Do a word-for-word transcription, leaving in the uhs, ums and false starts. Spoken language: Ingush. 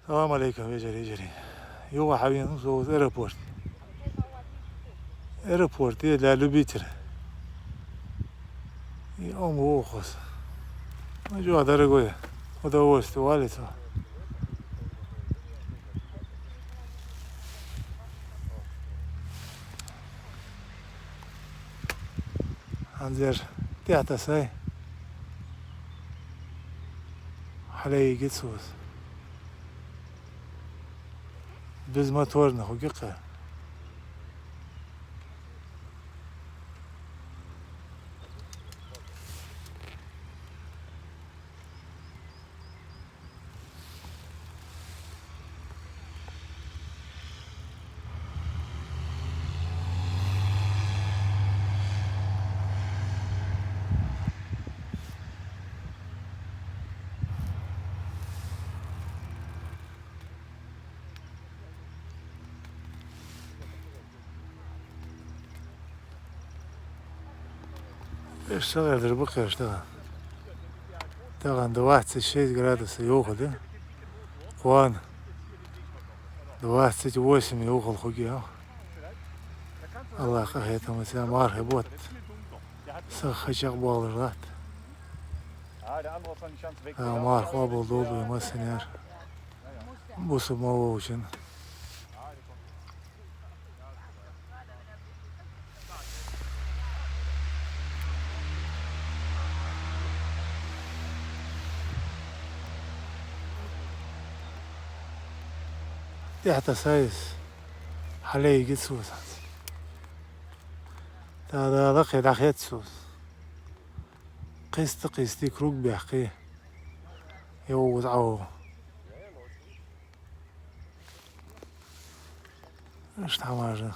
Салам Ӏалайкум, вежарий, йижарий. Юха хьавена со из аэропорт. Аэропорт я для любителя. И он вохус. Ну чё, дорогой, удовольствие валится. Хьанзар тӀехьа тасай. Хьалъяйгит сус. Безмоторный хургья-кх. Эш сагӀа дер бакъеш тахан. Тахан двадцать шесть градусов йоха да. Кхоана двадцать восемь йохал хургья. АллахӀа къахетамца мархий бутт сагӀа чакхбоалаш латт. А, марха къоабал долда вай массане а. Бусалба ма волчун. ТӀехьа тасай из. Хьалъяйгит сус. ТӀаккха дӀахет сус. Кхестий-кхестий круг баьккхе. Йовза Ӏо. Иштта хӀамаш да.